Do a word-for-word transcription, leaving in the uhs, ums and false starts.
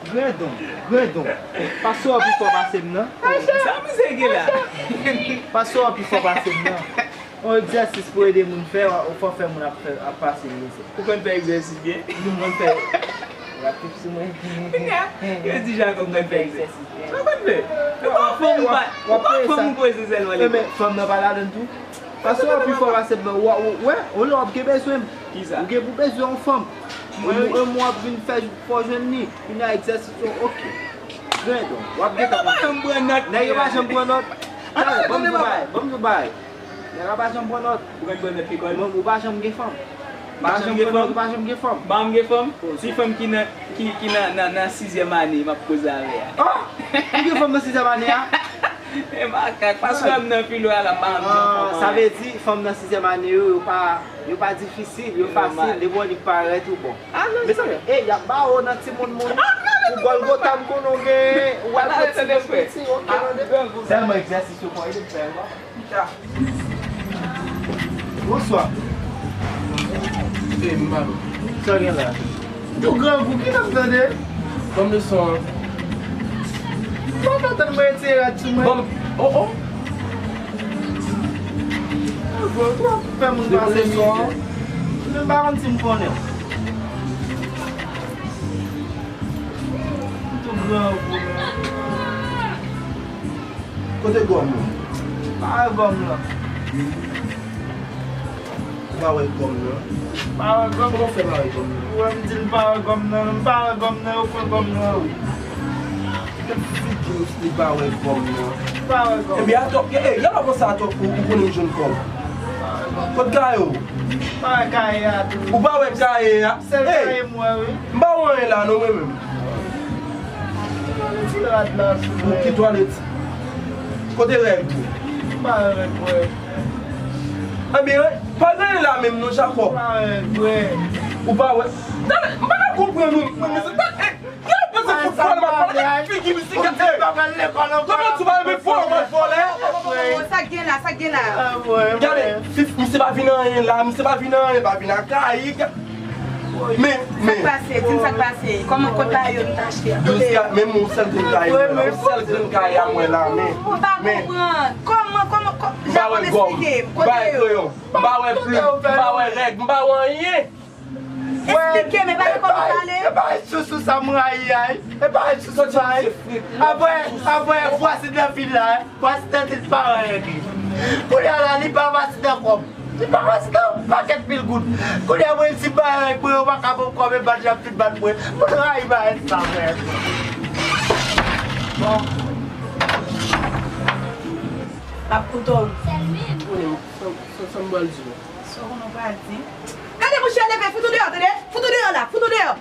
Grandon, grandon. Pastè w pi fò pase m nan. Sa misye gen la? Pastè w pi fò pase m nan. Yon egzèsis pou ede moun fè, w fò fè moun ap fè, ap pase l mizè. Ou konn fè egzèsis byen? M konn fè. Rapid sou mwen. Yo di Jacob konn fè egzèsis byen. Ou konn fè? Ou pa fanm ou pa, ou pa fanm ou poze sèlman. Men fanm nan pa ladann tou. Pastè w pi fò pase m nan. Ou wè, ou lè w ap gen bezwen m. Kisa? Ou gen pou bezwen yon fanm. Mwen wi. Yon moun ap vin fè fò jwenn li. Kounye a egzèsis yo, oke. Grandon, w ap gentan konprann. Nèg yo pa janm pran nòt. Ban m di w bagay, ban m di w bagay. Nèg la pa janm pran nòt. Ou konn pran nòt lekòl? Ou pa janm gen fanm. Pa janm gen fanm? Ou pa janm gen fanm. Ba m gen fanm? Ti fanm ki nan, ki, ki nan, nan, nan sizyèm ane m ap koze avè a. Oh! Ou gen fanm nan sizyèm ane a? E makak, paske m nan filo a la, m pa janm gen fanm. Sa vle di fanm nan sizyèm ane yo, yo pa, yo pa difisil, yo fasil, depi w annik parèt ou bon. Mezanmi, ey, y ap ba w nan timoun moun. Pou Gòlgota m konnen w gen, ou al fè timoun piti, oke, tande. Sèlman egzèsis yo fò ede m fè yo. Bonswa. Ey, m pa. Sa gen la? Tou grangou, ki n ap tande? Ban m leson an. Mwen pa tann mwen retire rad sou mwen. Ban m, oh, oh. Fè moun pase leson an. Mwen pa konn si m konnen. M tou grangou, men. Kote gòm nan? Pa wè gòm nan. Ou pa wè gòm nan? Pa wè gòm. Kòman w fè pa wè gòm nan? Ou wè m di l pa wè gòm nan, m pa wè gòm nan, yo pran gòm nan wi. Gad figi misye pa wè gòm nan. Pa wè gòm. Ebyen atò, e, e, y ap avanse atò, ou, ou konnen m jwenn kòb. Kot kaye w? Pa wè kaye a tou. Ou pa wè kaye a? Sèl kaye m wè wi. M pa wè anyen la non mwen menm. Ki twalèt la sou mwen. Ki twalèt? Kote règ ou? M pa wè règ mwen. Ebyen, pa gen anyen la menm non, Jakòb. M pa wè règ mwen. Ou pa wè? Tande, m pa ka konprann ou, mwen, mesye, tande, e, ki ap panse fout vòlè, m ap pale, figi misye gate. Kòman ou pa renmen vòlè, vòlè? Sa k gen la, sa k gen la? Gade, fi, misye pa vin anyen la, misye pa vin anyen, pa vin ak kaye. Men, men. Sa k pase? Di m sa k pase. Kòman kot kaye yo nou t achte a? Kote yo? Menm yon sèl grenn kaye mwen la, yon sèl grenn kaye a mwen la, men. M pa konprann. Kòman, kòman, kò-, Jacob, esplike m. Kote yo? M pa wè plim, m pa wè règ, m pa wè anyen. Esplike m, e pa gen kòman pale. E pa sousou sa m rayi a, e pa sousou sa. Apre, apre, vwasin nan vil la, vwasin nan vil pa wè règ li. Kounye a la, li pa vwasin nan kòb. Li pa pase nan pakèt mil goud. Kounye a mwen si m pa yon nèg mwen, yo pa ka ban m kòb e bat y ap fin bat mwen. Mwen rayi bagay sa frè. Bon. M ap koute w. Konnen sa, sa, sa m pral di w. Sa w konnen w pral di? Gade bouch yo leve, fout ou deyò, tande? Fout ou deyò la, fout ou deyò.